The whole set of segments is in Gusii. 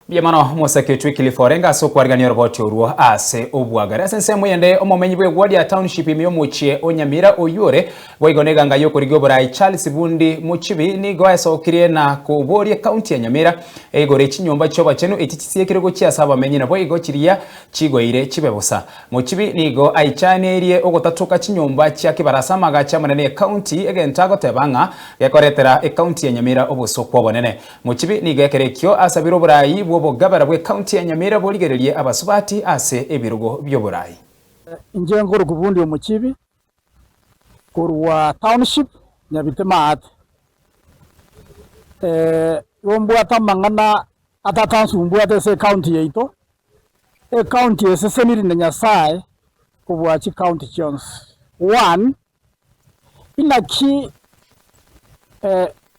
Mbuya mono omosake oitwe Cliff Orengo ase okwarigania oroboti orwo ase obwagare. Ase ensemo eyende omomenyi bw'egwadi ya township ime y'omochie o Nyamira oyio ore boigo neganga y'okorigia oborai Charles Bundi Mochibi nigo aesokirie na koboria ekaunti ya Nyamira eigore chinyomba chi'obochenu echi chisiekire gochia ase abamenyi naboigo chiria chigoire chibe bosa. Mochibi nigo aichanerie ogotatoka chinyomba chia kibarasa amagacho amanene y'ekaunti egento agoteba ng'a gekoretera ekaunti ya Nyamira obosokwa obonene. Mochibi nigo ekero ekio asabire oboraai bw'obogabera bw'ecounty ya Nyamira borigererie abasubati ase ebirogo bi'oboraai. Inche nkorokwa Bundi Omochibi korwa township Nyabite Maate. Igo mbwate amang'ana atatansumbwate ase ecounty yaito, ecounty eseseniri na Nyasaye kobua chicounty chionsi. One, Inaki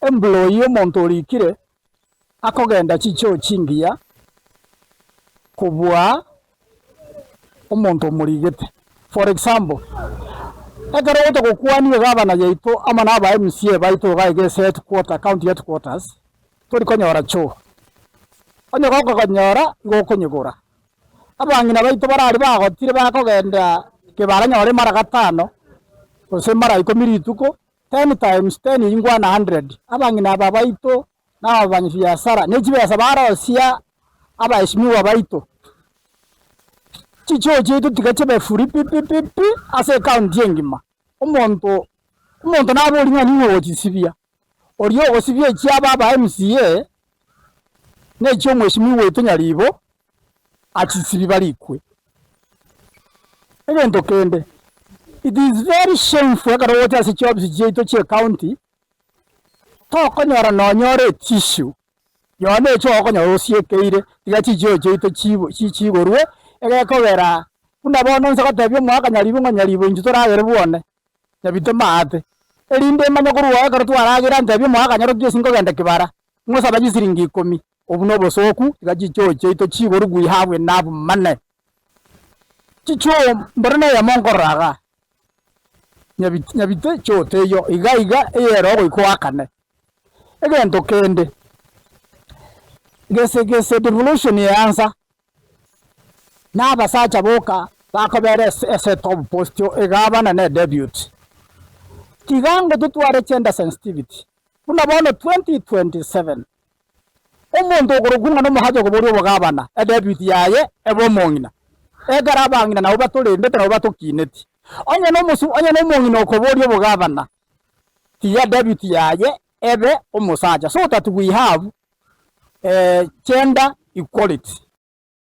employee omonto orikire akogenda chichoo chingiya kobua omonto omorigete. For example, ekero ogocha gokwania egavana yaito amo na aba MCA baito iga iga ase headquarter, county headquarters, tori konyora choo. Onye gokonyora igo okonyegora. Abang'ina baito bararia bagotire bakogenda kebaranyore mara gatano, gose mara ikomi rituko, ten times ten eyio nkwana hundred. Abang'ina aba baito na abafanyibiasara ne chibesa barosia abaheshimiwa baito, chichoo chiaito tiga chibe free pi pi pi pi ase ecounty engima. Omonto omonto naborie ng'a ning'o ogochisibia, oria ogosibia echiabo aba MCA, ne echi'omweshimiwa oito Nyaribo, achisibi barikwe. Egento kende, it is very shameful ekero ogocha ase chiofisi chiaito chia ecounty, tokonyora nonya ore etissue, nonya na echio okonyora osiekeire, tiga chichoo chiaito chibo chigorwe, egekogera buna bono nse gotebia omogaka Nyaribo ng'a Nyaribo intwe toragere bwone. Nyabite maate, erinde imanye korwa oo ekero twaragera, ntebie omogaka nyorokia ase nkogenda kibara, ng'osaba chisiringi ikomi. Obwo nobosooku, tiga chichoo chiaito chigorwe we have enough money. Chichoo mbore neyemo nkorora igaa, Nyabite Nyabite choo teiyo, iga iga eyere ogoika oakane. Egento kende, gese gese devolution eansa. Na abasacha boka bakobera ase top post egavana ne deputy. Tiga ngo totware gender sensitivity buna bono 2027 omonto okorokwa ng'a nomosacha okoboria obogavana edeputy yaye ebe omong'ina ekero abang'ina nabo batorendete nabo batokineti. Onye nomosu onye nomong'ina okoboria obogavana tiga deputy yaye ebe omosacha so that we have gender equality.